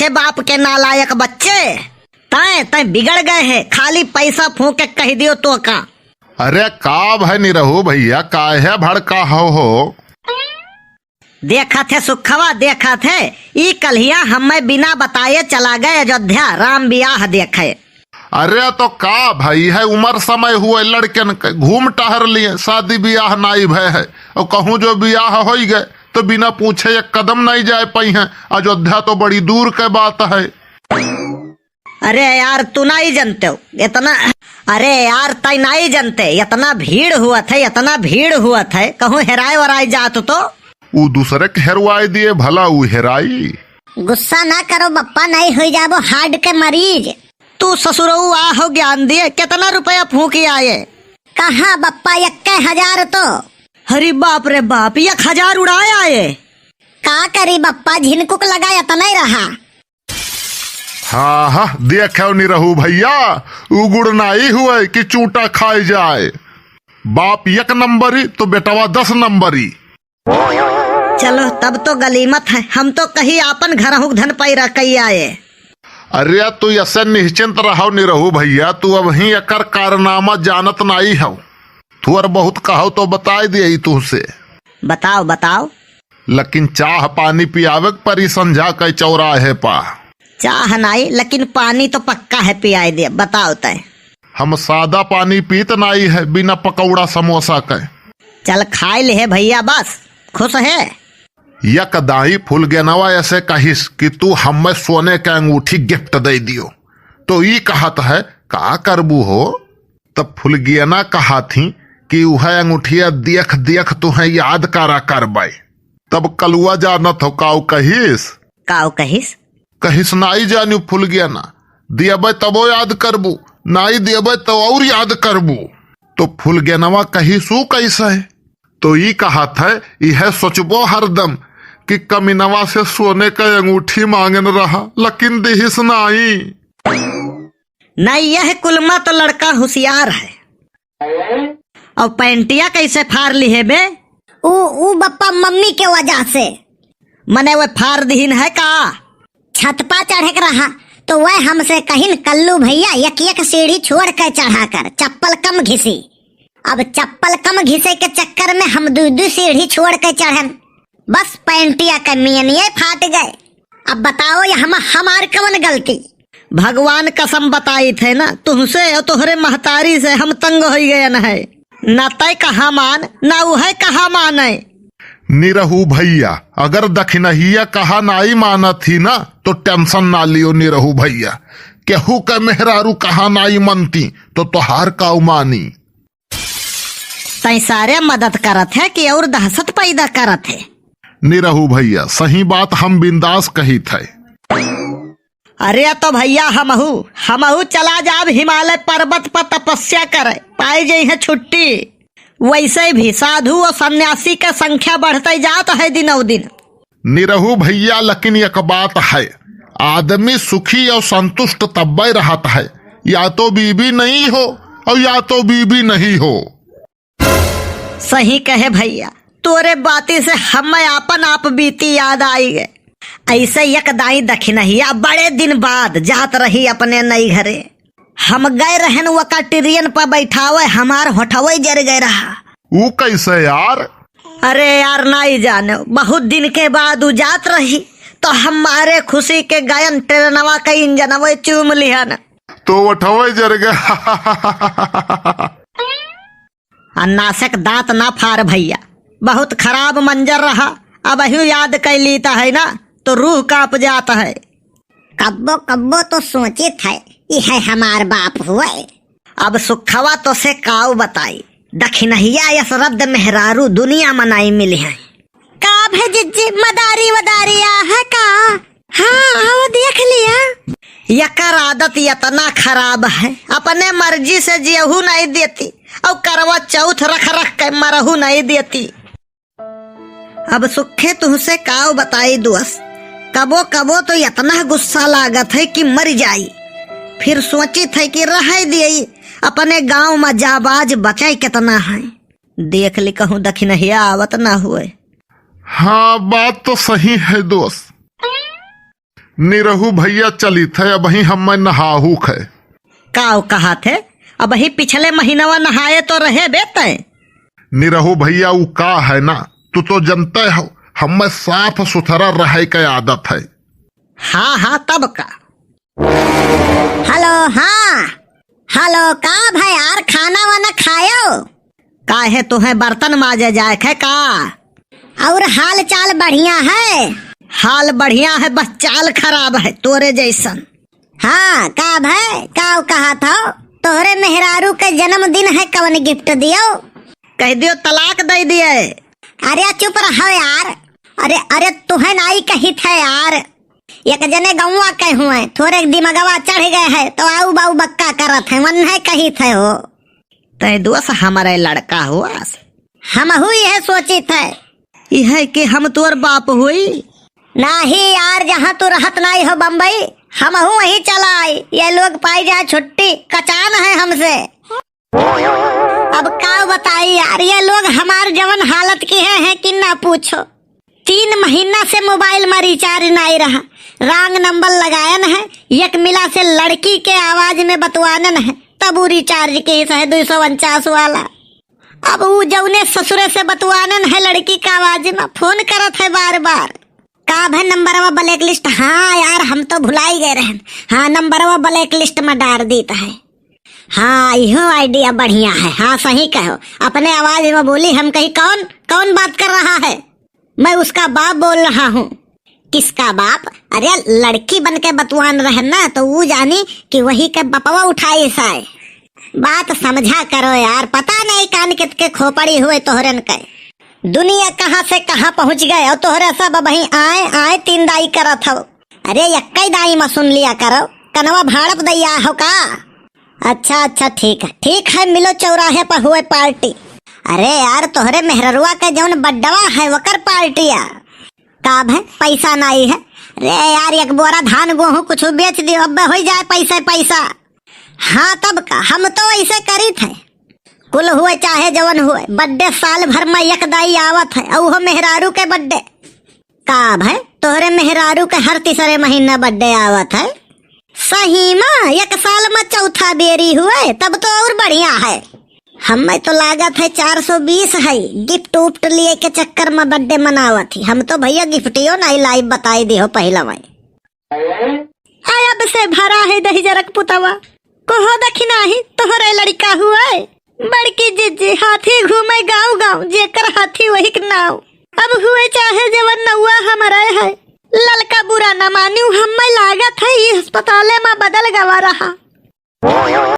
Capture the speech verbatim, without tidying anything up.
अच्छे बाप के नालायक बच्चे, तैं, तैं बिगड़ गए है, खाली पैसा फूंक के कहि दियो तो का। अरे का भय निरहू भइया, काहे भड़का हो हो? देखत है सुखवा, देखत है, ई कल्हिया हम्मे बिना बताए चला गए अयोध्या राम बियाह देखे। अरे तो का भई है, उमर समय हुए लड़कन के, घूम टहर लिए, शादी बियाह नाई भय है। और कहूँ जो बियाह होई गए तो बिना पूछे एक कदम नाई जाए पइहैं। अयोध्या तो बड़ी दूर के बात है। अरे यार, तू नाई जनते हो इतना। अरे यार, तै नाई जनते, इतना भीड़ हुआ था, इतना भीड़ हुआ था, कहूँ हेराए वराए जात तो। ऊ दूसरे के हेरवाए दिए, भला ऊ हेराई? गुस्सा ना करो बप्पा, नाई होई जाबो heart के मरीज। तू ससुरऊ आ हो ज्ञान दिए, कितना रुपया फूंक आए? कहाँ बप्पा, इक्के हजार तो। अरे बाप रे बाप, एक हजार उड़ाए आए। का करी बप्पा, झिनकुक लगा इतना ही रहा। हाँ, हाँ, देखो निरहू भइया, उ गुड़ नाई हुए कि चूटा खाए जाए। बाप एक नंबरी तो बेटवा दस नंबरी। चलो, तब तो गलीमत है, हम तो कहीं आपन घरहूँ धन पैरा कई आए। अरे, तू ऐसे निश्चिंत रहो निरहू भइया, तू अबहीं एकर कारनामा जानत नाई हौ। थोर बहुत कहो तो बताए दिए तुहसे। बताओ, बताओ। लेकिन चाह पानी पियावे के परी संझा के चौराहे पा। चाह नाई, लेकिन पानी तो पक्का है, पियाए दे। बताओ तय। हम सादा पानी पीत नाई है, बिना पकौड़ा समोसा के। चल खाए ले है भइया, बस खुश है। यक दाई फुलगेनवा ऐसे कहिस कि तू हमें सोने के अंगूठी gift दे दियो, तो ई कहत है, का करबू हो? तब फुलगेना कहा थी कि उहै अंगूठिया देख देख तुहैं याद करा करबै। तब कलुआ जानत हो काऊ कहिस? काऊ कहिस? कहिस, नाई जानियो फुलगेना, दियबै तबो याद करबू, नाई दियबै तो और याद करबू। तो फुलगेनवा कहिस, ऊ कैसे? तो ई कहत है, इहै सोचबो हरदम कि कमिनवा से सोने का अंगूठी मांगन रहा, लेकिन दिहिस नाई। नहीं, यह कुलमा तो लड़का होशियार है। और पैंटिया कैसे फार लिहे बे? ऊ, ऊ बप्पा मम्मी के वजह से। मने वो फार दिहिन है का? छत पा चढ़े के रहा, तो वह हमसे कहिन, "कल्लू भइया, एक एक सीढ़ी छोड़ के चढ़ा कर, चप्पल कम घिसी।" अब चप्पल कम घिसे के चक्कर में हम दुइ दुइ सीढ़ी छोड़ के चढ़न। बस पैंटिया के मियनिये फाट गए। अब बताओ, ये हम, हमार कवन गलती? भगवान कसम बताइत है ना, तुहसे और तोहरे महतारी से हम तंग होई गयन है। ना तय कहा मान, ना उहै कहा माने। निरहू भइया, अगर दखिनहिया कहा नाई मानत ही ना, तो tension ना लियो निरहू भइया। केहू के मेहरारू कहा नाई मनती, तो तोहार काऊ मानी। तैं सारे मदद करत है कि और दहशत पैदा करत है? निरहू भइया, सही बात हम बिंदास कहित है। अरे तो भइया, हमहू, हमहू चला जाब हिमालय पर्वत पर तपस्या करे, पाई जइहैं छुट्टी। वैसे भी साधु और सन्यासी के संख्या बढ़ते जात है दिनों दिन। निरहू भइया, लेकिन एक बात है, आदमी सुखी और संतुष्ट तब्बे रहत है, या तो बीबी नहीं हो और या तो बीबी नहीं हो। सही कहे भइया, तोरे बाती से हमें आपन आप बीती याद आई गए। ऐसे एक दाई दखिनहिया बड़े दिन बाद जात रही अपने नई घरे। हम गए रहन वका ट्रेन पर बैठावे, हमार होठवे जर गए रहा। ऊ कैसे यार? अरे यार, नाई जाने, बहुत दिन के बाद ऊ जात रही, तो हमारे खुशी के गयन ट्रेनवा के इंजनवे चूम लिहन। तो होठवे जर गए। आ नासक दांत ना फार भइया, बहुत खराब मंजर रहा। अबहियो याद कइ लीत है ना, तो रूह कांप जात है। कब्बो कब्बो तो सोचित है, इहै हमार बाप हुए। अब सुखवा तोसे काऊ बताई, दखिनहिया यस रद्द मेहरारू दुनिया मा नाई मिली है। का भे जिज्जी, मदारी वदारी आ है का? हाँ, आओ देख लिया। यकर आदत यतना खराब है, अपने मर्जी से जियहू नाई देती, और करवा चौथ रख रख के मरहू नाई देती। अब सुखे तुहसे काव बताई दोस्त, कबो कबो तो यतना गुस्सा लागत है कि मर जाई, फिर सोचित है कि रह दियई, अपने गांव मा जाबाज बचे कितना है। देख ली कहूँ दखिनहिया आवत ना हुए। हाँ, बात तो सही है दोस्त। निरहू भइया चलित है, अबहीं हम्मै नहाहूक है। काउ कहत है? अबहीं पिछले महीनवा नहाए तो रहे बे तैं। निरहू भइया, ऊ का है ना, तू तो जनते हो, हम्मै साफ सुथरा रहै के आदत है। हाँ, हाँ, तब का। हेलो, हाँ। हेलो, का भाई यार, खाना वाना खायो? काहे, तुहैं बर्तन माजे जाए है का? और हाल चाल बढ़िया है? हाल बढ़िया है, बस चाल खराब है तोरे जैसन। हाँ, का भाई, का कहत हो? तोहरे मेहरारू के जन्मदिन है, कवन gift दियो? कह दियो तलाक दे दिए। अरे चुप रहो यार। अरे, अरे तुहैं नाई कहित है यार। एक जने गौवा के हुए, थोरे दिमगवा चढ़ गए है, तो आऊ बाऊ बक्का करत है, वन्है कहित है हो। तै दोस्त हमरे लड़का हुआस। हमहू यह सोचित है। यह कि हम तोर बाप हुई? नाही यार, जहाँ तू रहत नाई हो बम्बई, हमहू वहीं चला आई। ये लोग पाई जाए छुट्टी, कचान है हमसे। अब का बताई यार, ये लोग हमार जवन हालत किहे हैं कि ना पूछो। तीन महीना से mobile मा recharge नाई रहा, wrong number लगायन है, एक मिला से लड़की के आवाज में बतवानन है, तब ऊ recharge किहिस है दुई सौ उनचास वाला। अब ऊ जौने ससुरे से बतवानन है लड़की के आवाज में, phone करत है बार बार। का भै नंबरवा blacklist? हाँ यार, हम तो भुलाई गए रहन। हाँ, नंबरवा blacklist में डार दीत है। हाँ, इहो idea बढ़िया है। हाँ, सही कहो। अपने आवाज में बोली, हम कही, "कौन, कौन बात कर रहा है?" "मैं उसका बाप बोल रहा हूँ।" "किसका बाप?" "अरे, लड़की बन के बतवान रहे ना, तो वो जानी कि वही के बपवा उठाई साय।" बात समझा करो यार, पता नहीं कान कितके खोपड़ी हुए तोहरन के। दुनिया कहाँ से कहाँ पहुँच गए और तोहरे सब अबहीं आए, आए तीन दाई करत हो। अरे, यक्कई दाई मा सुन लिया करो, कनवा भाड़प दैया हो का? अच्छा, अच्छा, ठीक है, ठीक है, मिलो चौराहे पर हुए party। अरे यार, तोहरे मेहररुआ के जौन बड्डवा है, वकर party आ। का भै, पैसा नाई है? अरे यार, एक बोरा धान गोहूँ कुछ बेच दियो, अब होइ जाए पैसा, पैसा। हाँ, तब का, हम तो ऐसे करीत है। कुल हुए चाहे जवन हुए, birthday साल भर मा एक दाई आवत है, और वो मेहरारू के birthday। का भै, तोहरे मेहरारू के हर तीसरे महीना birthday आवत है? सही मा, एक साल मा चौथा बेरी हुए, तब तो और बढ़िया है। हमें तो लागत है चार सौ बीस है, gift उफ्ट लिए के चक्कर मा birthday मनावत ही। हम तो भैया गिफ्टियो नहीं लाइब, बताई दिहो पहिला वही। आय अब से भरा है दहिजरक पुतवा, कहो दखिनाही तोहरे लड़का हुए। बड़की जिज्जी हाथी घूमे गाँव गाँव, जेकर हाथी वही के नाव। अब हुए चाहे जवन नौआ हमरे है, ललका बुरा न मानिउ, हमें लागत है ई अस्पताले मा बदल गवा रहा।